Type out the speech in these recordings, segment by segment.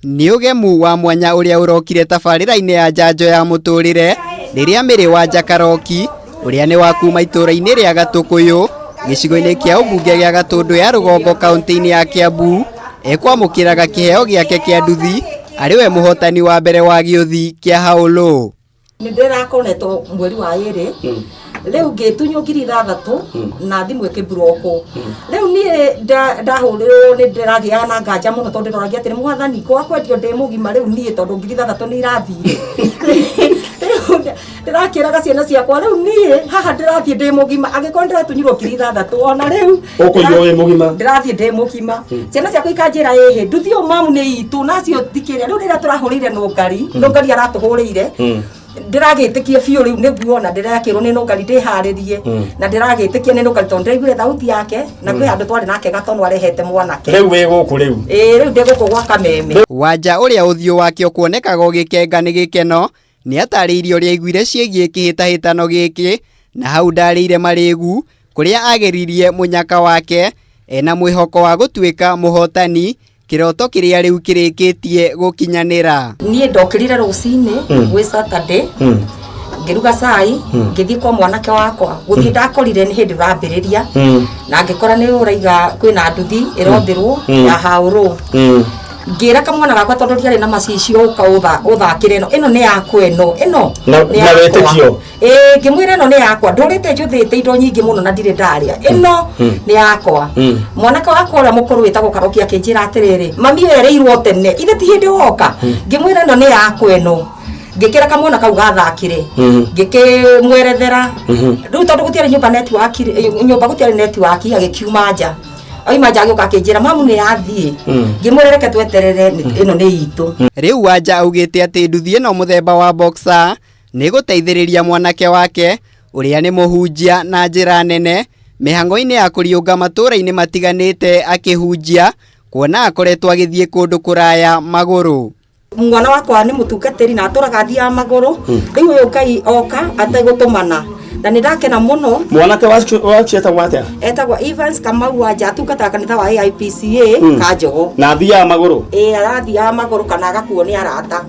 Nĩ ũgemu wa mwanya ũrĩa ũrokire tabarĩra-inĩ ya njanjo ya mũtũrĩre rĩrĩa Mary Wanja Karoki ũrĩa nĩ wa kuma itũũra-inĩ rĩa Gatũkũyũ gĩcigo-inĩ kĩa ũmbunge gĩa Gatũndũ ya Rũgongo kaũntĩ-inĩ ya Kiambu ekwamũkĩraga kĩheo gĩake kĩa nduthi arĩ we mũhotani wa mbere wa gĩũthi kĩa Haũlũ. Nĩ ndĩrakonetwo mweri wa ĩrĩ, rĩu ngĩtunywo 6000 na thimũ ĩkĩmburokwo. Rĩu niĩ ndahũrĩrwo nĩ ndĩragĩaga na nganja mũno tondũ ndĩroragia atĩrĩ, mwathani kwa kwendio ndĩ mũgima rĩu niĩ tondũ 6000 nĩ irathire. Rĩu ndĩrakĩraga ciana ciakwa rĩu niĩ haha ndĩrathiĩ ndĩ mũgima, angĩkorwo ndĩratunyirwo 6000 ona rĩu Ũkũiywo wĩ mũgima. Ndĩrathiĩ ndĩ mũgima. Ciana ciakwa ikanjĩra, ĩhĩ nduthi ũyũ mamu nĩ itũ nacio thikĩrĩa. Rĩu rĩrĩa tũrahũrĩire nũngari, nũngari aratũhũrĩire, ndĩragĩtĩkia biũ rĩu nĩguo na ndĩrakĩrwo nĩ nũngari ndĩharĩrie, na ndĩragĩtĩkia nĩ nũngari tondũ ndĩraiguire thauti yake na kwĩ handũ twarĩ nake gatono arehete mwanake. Rĩu wĩ gũkũ rĩu? Ĩĩ, rĩu ndĩ gũkũ gwa Kameme. Wanja ũrĩa ũthiũ wake ũkuonekaga ũgĩkenga nĩ gĩkeno nĩatarĩirie ũrĩa aiguire ciĩgiĩ kĩhĩtahĩtano gĩkĩ na hau ndarĩire marĩgu kũrĩa ageririe mũnyaka wake ena mwĩhoko wa gũtuĩka mũhotani, kĩroto kĩrĩa rĩu kĩrĩkĩtie gũkinyanĩra. Niĩ ndokĩrire rũcinĩ gwĩ Saturday, ngĩruga cai, ngĩthiĩ kwa mwanake wakwa. Gũthiĩ ndakorire nĩ hĩndĩ ũrambĩrĩria na ngĩkora nĩ ũraiga kwĩna nduthi ĩrothĩrwo ya haũrũ. Ngĩra kamwana gakwa tondũ ndiarĩ na macicio, ũka ũthakĩre ĩno, ĩno nĩ yakwa, ĩno ĩno nĩ na yakwa. Wĩtĩkio. Ĩĩ, ngĩmwĩra ĩno nĩ yakwa, ndũrĩte njũthĩte indo nyingĩ mũno na ndirĩ ndarĩa, ĩno nĩ yakwa. Mwanake wakwa ũrĩa mũkũrũ wĩtagwo Karoki akĩnjĩra atĩrĩrĩ, mami werĩirwo tene, ithe ti hĩndĩ woka. Ngĩmwĩra ĩno nĩ yakwa ĩno. Ngĩkĩra kamwana kau gathakĩre, ngĩkĩmwerethera rĩu tondũ gũtiarĩ nyũmba network, nyũmba gũtiarĩ network. Agĩkiuma nja, auma nja agĩũka akĩnjĩra, mamu nĩ yathiĩ. Ngĩmwĩra reke tweterere, ĩno nĩ itũ. Rĩu Wanja augĩte atĩ nduthi ĩno mũthemba wa Boxer nĩ gũteithĩrĩria mwanake wake ũrĩa nĩ mũhunjia na njĩra nene mĩhang'o-inĩ ya kũriũnga matũũra-inĩ matiganĩte akĩhunjia, kuona akoretwo agĩthiĩ kũndũ kũraya magũrũ. Mwana wakwa nĩ mũtungatĩri na atũraga athiaga magũrũ. Rĩu ũyũ Ngai oka ategũtũmana na nĩ ndakena mũno. Mwanake wacio etagwo atĩa? Etagwo Evans Kamau Wanja, atungataga kanitha wa AIPCA Kanjogo. Na athiaga magũrũ? Ĩĩ, arathiaga magũrũ kana agakuo nĩ arata.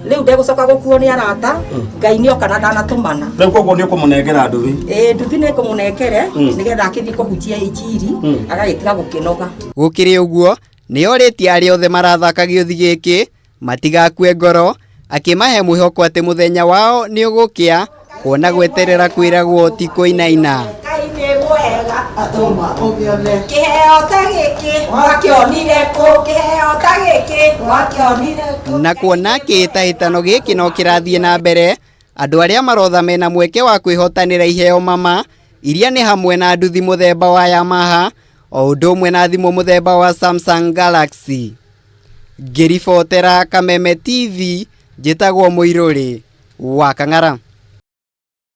Rĩu ndegũcoka gũkuo nĩ arata, Ngai nĩ oka na ndanatũmana. Rĩu koguo nĩ ũkũmũnengera nduthi? Ĩĩ, nduthi nĩ ngũmũnengere nĩgetha akĩthiĩ kũhunjia injiri agagĩtiga gũkĩnoga. Gũkĩrĩ ũguo, nĩ orĩtie arĩa othe marathaka gĩũthi gĩkĩ matigakue ngoro, akĩmahe mwĩhoko atĩ mũthenya wao nĩ ũgũkĩa, kuona gweterera kwĩragwo ti kũinaina. Ngai nĩ mwega atũma ũmĩone kĩheo ta gĩkĩ wakĩonire kũ, kĩheo ta gĩkĩ wakĩonire kũ. Na kuona kĩhĩtahĩtano gĩkĩ no kĩrathiĩ na mbere, andũ arĩa marotha mena mweke wa kwĩhotanĩra iheo mama iria nĩ hamwe na nduthi mũthemba wa Yamaha o ũndũ ũmwe na thimũ mũthemba wa Samsung Galaxy. Ngĩribotera Kameme TV, njĩtagwo Mũirũrĩ wa Kang'ara.